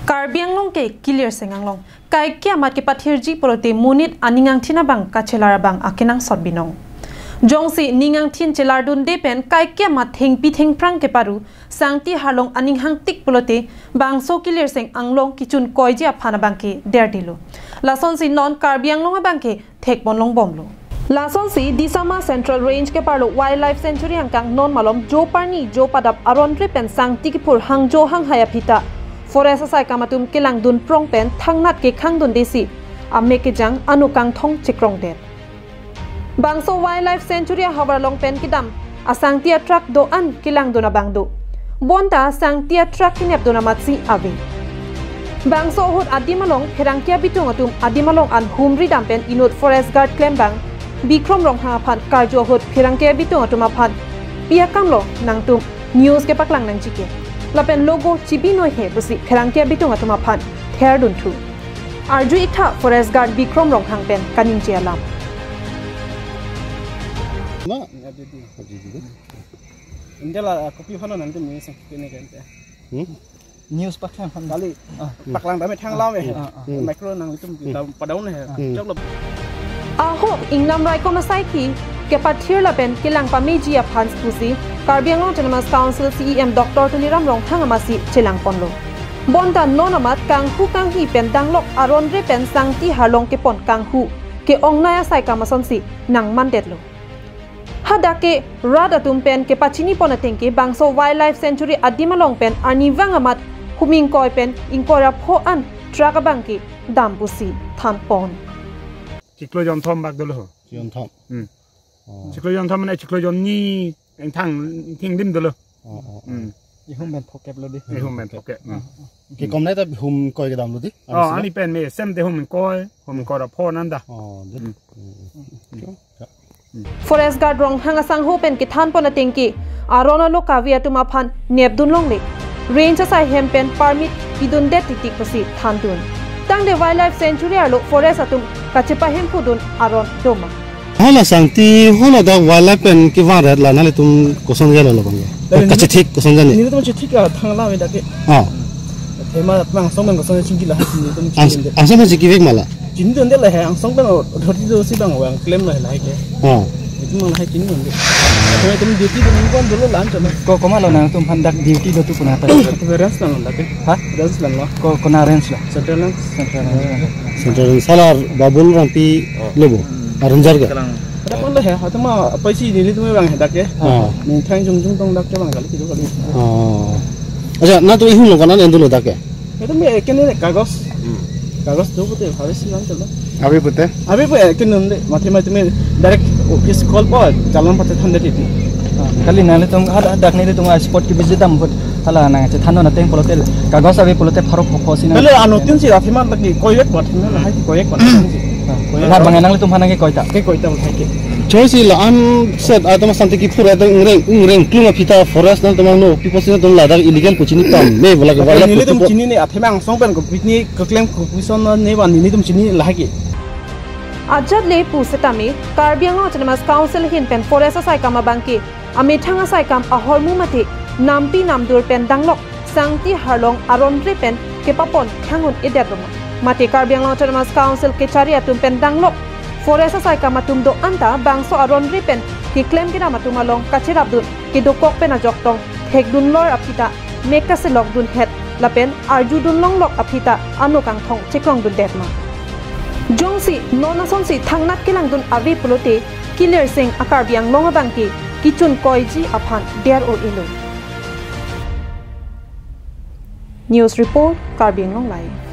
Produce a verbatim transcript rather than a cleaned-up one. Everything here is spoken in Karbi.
Karbi Anglong ke kilir seng anglong. Kaike amat kepathirji pulote monit aning angthin abang kachelar abang akenangsot binong. Jongsi ning angthin chelardunde pen kaike amat thengpi thengphrang keparu, sangti harlong aning hangtik pulote bangso kilir seng anglong kechun koiji aphan abang ke derdilo. Lasonsi non Karbi Anglong abang ke thekpon longbomlo. Lasonsi Disama Central Range keparlo Wildlife Sanctuary angkang non malom jo parni jo padap aron re pen sangti kiphur hangjo hanghai aphi ta forest asaikam atum kelangdun prong pen thangnat kekhangdundesi amek kejang ano kangthong chekrongdet. Bangso Wildlife Sanctuary ahavar along pen kedam asangti atruck do-an kelangdun abang do. Bonta sangti atruck kenepdun amatsi ave. Bangso ahut adim along pherangke abitung atum adim along an humri dam pen inut forest guard klembang Bikrom Ronghang aphan karju ahut pherangke abitung atum aphan pi akamlo nangtum news kepaklang nangji ke. Lapen logo chibi noi he pusi pherangke abitung atum aphan therdunthu. Arju iktha forest guard Bikrom Ronghang pen kaningje alam. Na? India la kopi phano nangtum news kene kan te. Hmm? News paklang aphan. Kali, ah, paklang dame thang lam eh. Ah, ah. Hmm. Micro nangtum Hmm. padam padaun eh. Hmm. Choklo. Ahok ingnam raikom asaiki kepathir lapen kelang pameji aphan pusi Karbi Anglong Autonomous Council C E M Doctor Tuliram Ronghang amatsi chelangponlo. Bonta non amat kanghu kanghi pen danglok aron re pen sangti harlong kepon kanghu ke-ongnei asaikam asonsi nangmandetlo. Hadak ke rat atum pen kepachinipon ateng ke bangso Wildlife Sanctuary adim along pen arnivang amat hum ingkoi pen ingkoi ra pho an truck abang ke dam pusi thanpon. Chiklo jonthom bak dolo. Jonthom. Hmm. Oh. Chiklo jonthom mane chiklo jonni engthang thingdim dolo. Oh, oh, oh. Hmm. Ihum pen phokep lo di. Ihum pen phokep. Hmm. Kekom nai ta hum koi kedam lo di? Oh, ani pen me sem te hum koi, hum koi ra pho nanda. Oh, di. Hmm. Hmm. Forest Guard Ronghang asangho pen kethanpon ateng ke aron alo kave atum aphan nepdun longle. Range asai hem pen permit pidundet titik pusi thandun. Tangte Wildlife Sanctuary arlo forest atum kachepahempudun aron doma. Hala sangti hala dak wildlife pen kevang ret la nanglitum koson jalo labang ya. Dari Kachethik koson jani. Nelitum chethik a thang la me dak ke. Ah. Athema angsong pen koson chingki la nelitum Ang chingki. Angsong pen chingki vek mala. Chinidunde la he angsong pen dhoti dosi bang vang klem la he la ke. Ah. Itum la he chinidunde. Athema itum duty dun kon dolo lan chalo. Ko komat lo nangtum aphan dak duty do tu kuna ta. Athema range lang dak ke. Ha? Range lang lo. Ko kona range lo. Central range. Central range. Central range. Hala Babul Rongpi lo bo. Ranger ke. Ada pun lah ya, atau mah apa sih nelitum bang dak ke? Ah. Minthang jongjong tong dak ke bang kali kilo kali. Oh. Acha, nangtum ihum lo kanan endu lo dak ke? Itum me kene kagos. Hmm. Kagos do pute, habis sih kan chalo. Ave pute? Ave pute, kene nde, mati mati me direct office call po, chalon pate than de titi. Ah, kali nanglitum hadak, hadak nelitum spot ke visit dam put. Hala nangchethan non ateng pulote kagos ave pulote pharo pho pho si nang. Kali ano tin si athema lagi koyek bat, hai koyek bat. Ah, koyek. Hala bang nanglitum aphan nangkekoi ta. Kekoi ta hai ke. Choi si la-an set atum sangti kiphur atum ingreng, ingreng klung aphi ta forest nangtum no people si nangtum ladak illegal pu chinipam. Me bola ke wala nelitum putu po. Chinine athema angsong pen ko picnic ko klem ko pison ne ban nelitum chini la ke. Ajat le pu setame Karbi Anglong Autonomous Council ahin pen forest asaikam abang ke amethang asaikam ahormu mate nampi namdur pen danglok sangti harlong aron re pen kepapon khangun edet roma. Mate Karbi Anglong Autonomous Council kechari atum pen danglok forest asaikam atum do-an ta bangso aron re pen keklem kedam atum along kacherapdun kedokok pen ajok tong thekdun lor aphi ta mek kaselok dunhet lapen arjudun longlok aphi ta ano kangthong chekrongdundet ma. Jongsi non asonsi thangnat kelangdun ave pulote kilir seng a Karbi Anglong abang ke kechun koiji aphan der-o-elo. News report, Karbi Anglong Live.